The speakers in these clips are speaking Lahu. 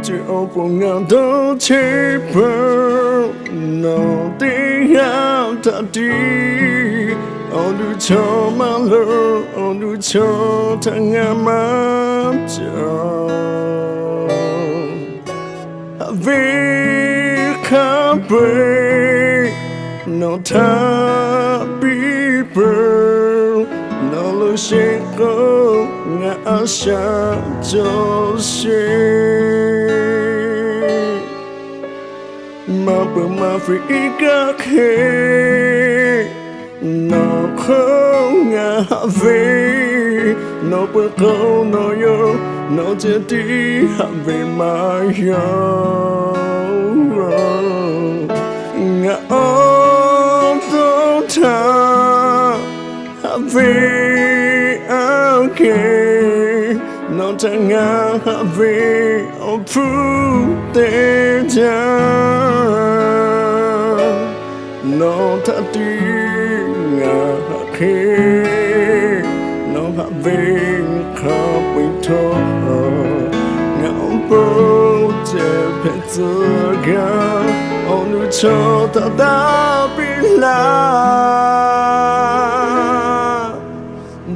Chi awˬ pon ngaˬ dawˇ cheˇ peuˬ, nawˬ teˇ g'aˇ htaꞈ tiˉ. Awˬ duˬ chaw maˇ leuˬ, awˬ duˬ chaw htaꞈ ngaˬ maˇ cawˬ. Haꞈ ve hk'a peu-e nawˬ htaꞈ piˇ peuˬ, nawˬ lo sheˍ k'o ngaˬ a shaꞈ cawˬ sheˍ. Maˇ peuˬ maˇ fiˍ iˉ kaˆ hk'e, nawˬ hk'oˆ ngaˬ haꞈ ve, nawˬ peuˬ k'o nawˬ yoˬ, nawˬ ceh tiˉ haꞈ ve maˇ yaw. Ngaˬ awˬ to htaꞈ haꞈ ve aꞈ kehˬ, nawˬ htaꞈ ngaˬ haꞈ ve awˬ hpfuhˇ te jaˇ. Nawˬ htaꞈ tiˉ ngaˬ haꞈ hk'e, nawˬ haꞈ ve hk'a peu-eˬ htawˇ, ngaˬ awˬ pon ceh hpehꞈ tcuh gaˇ. Awˬ nu chaw htaꞈ daꞈ piˇ laˇ.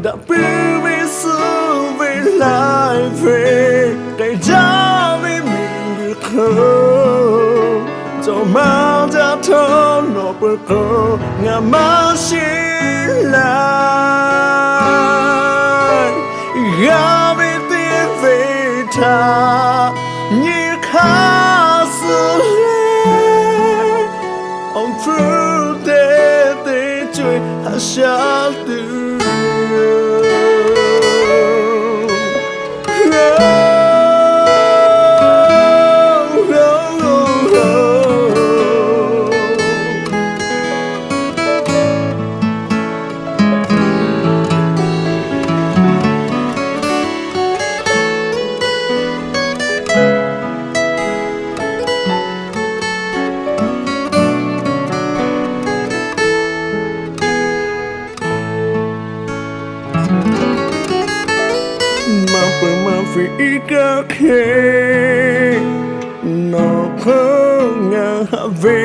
Daꞈ puiˉ ve suh ve laiˉ ve, k'ai jaˇ ve miˬguiˬ hk'oˆ, cawˬ maˇ jaˇ htawˇ nawˬ peuˬ k'o ngaˬ maˇ sheˍ laiˬ. G'a ve teˇ ve htaꞈ nyi hk'aˇ suh leh, awˬ hpfuhˇ te teˇ co-e haꞈ shaˉ tuˬ yoˬ. Maˇ peuˬ maˇ fiˍ iˉ kaˆ hk'e, nawˬ hk'oˆ ngaˬ haꞈ ve,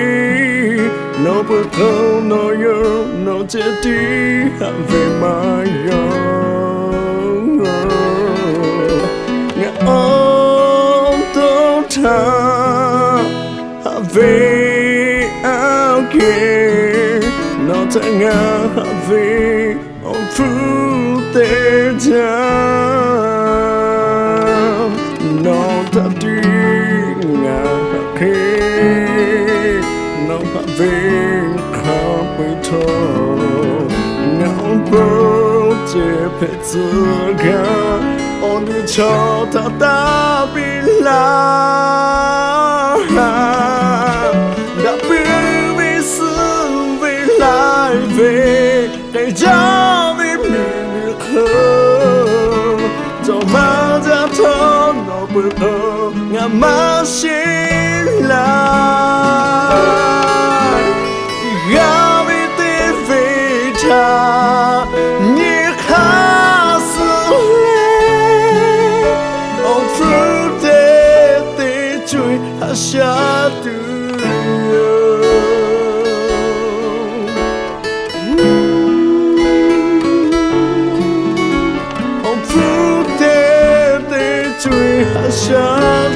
nawˬ peuˬ k'o nawˬ yoˬ, nawˬ ceh tiˉ haꞈ ve maˇ yaw. Ngaˬ awˬ to htaꞈ haꞈ ve aꞈ kehˬ, nawˬ htaꞈ ngaˬ haꞈ ve awˬ hpfuhˇ te jaˇ. Nawˬ htaꞈ tiˉ ngaˬ haꞈ hk'e, nawˬ haꞈ ve hk'a peu-eˬ htawˇ, ngaˬ awˬ pon ceh hpehꞈ tcuh gaˇ. Awˬ nu chaw htaꞈ taˇ piˇ laˇ. Daꞈ puiˉ ve suh ve laiˉ ve, k'ai jaˇ ve miˬguiˬ hk'oˆ, cawˬ maˇ jaˇ htawˇ nawˬ peuˬ k'o ngaˬ maˇ sheˍ laiˬ. G'a ve teˇ ve htaꞈ nyi hk'aˇ suh leh, awˬ hpfuhˇ te teˇ co-e haꞈ shaˉ tuˬ yoˬ. Awˬ hpfuhˇ te teˇ co-e haꞈ shaˉ